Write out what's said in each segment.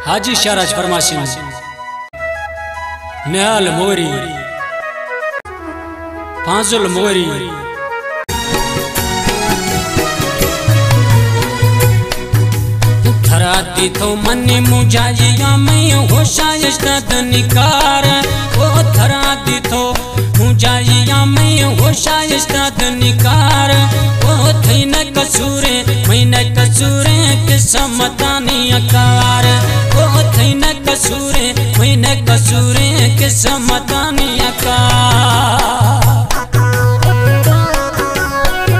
حاجی شہراج فرماشن، نہال موری، فاضل موری۔ تھرا دی تو منی مجایا میں ہوشا اشتا دنکار، او تھرا دی تو مجایا میں ہوشا اشتا دنکار، او تھئی نہ قصورے، میں نہ قصورے، قسمتانی اکار، او تھئی نہ قصورے، میں نہ قصورے، قسمتانی اکار۔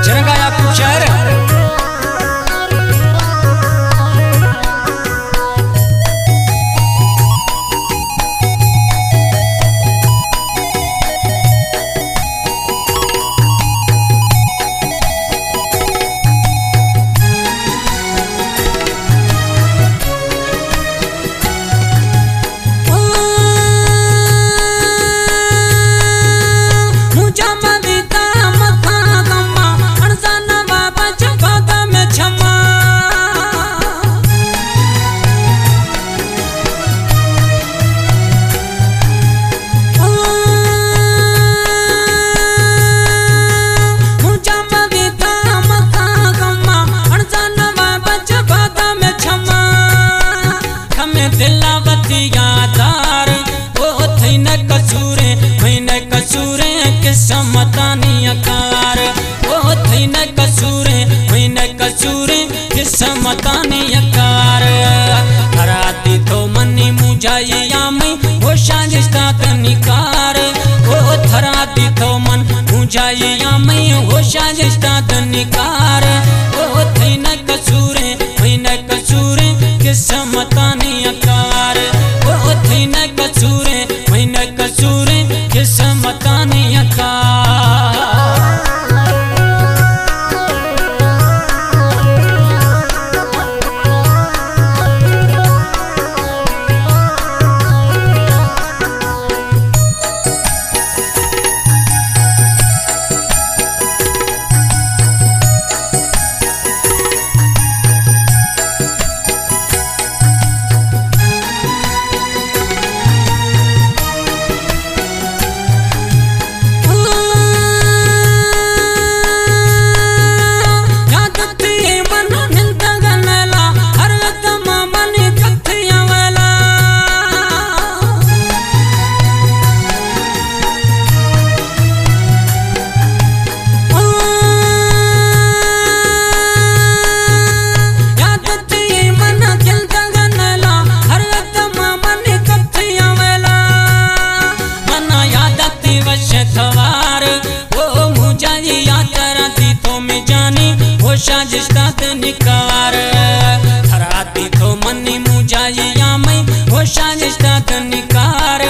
چرنگا یعقوب شاعر۔ ہمیں دلا وتی یادار، او تھئی نہ قصورے، میں نہ قصورے، قسمتانی اکار، او تھئی نہ قصورے، میں نہ قصورے، قسمتانی اکار۔ تھرا دی تو منی مجایا میں ہوشا اشتا دنکار، او تھرا دی تو من مجایا میں ہوشا اشتا دنکار، او تھئی نہ قصورے، میں نہ قصورے، قسمتانی اکار، او تھئی نہ قصورے، میں نہ قصورے، قسمتانی اکار۔ منا یاد آتی وش توار، او مجایا تھرا دی تو میں جانی ہوشا اشتا دنکار۔ تھرا دی تو منی مجایا میں ہوشا اشتا دنکار،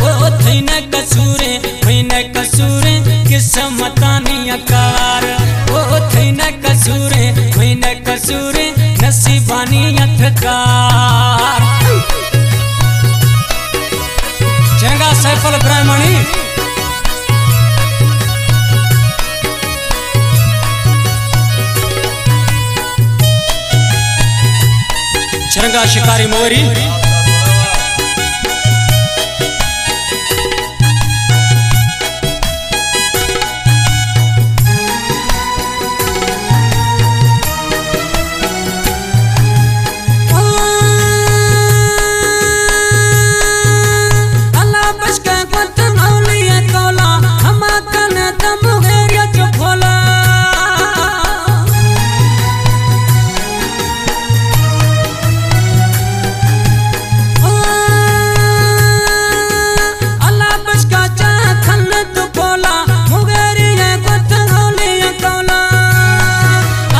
او تھئی نہ قصورے، میں نہ قصورے، قسمتانی اکار، او تھئی نہ قصورے، میں نہ قصورے، نصیبانی اکار۔ چرنگا سیف البراہیمانی۔ چرنگا شکاری موری۔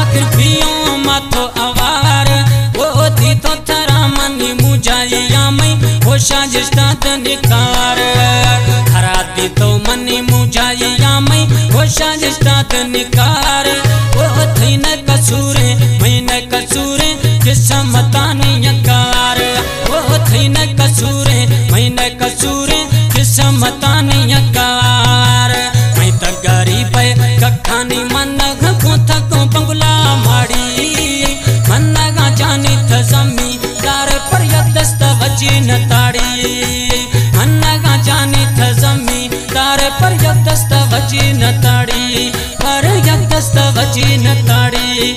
آخر پیوں ما تو اوار، او دی تو تھرا منی مجایا میں ہوشا اشتا دنکار۔ تھرا دی تو منی مجایا میں ہوشا اشتا دنکار۔ او تھئی نہ قصورے، میں نہ قصورے، قسمتانی اکار۔ او تھئی نہ قصورے، میں نہ قصورے، قسمتانی اکار۔ میں تہ غریب ککھانی منگ کو تھکو بنگلہ ماڑی۔ منگا جانی تہ زمیندار پر یک دست نتاڑی، انگا جانی تزمی دار پر یک دست وچی نتاڑی، پر یک دست وچی نتاڑی۔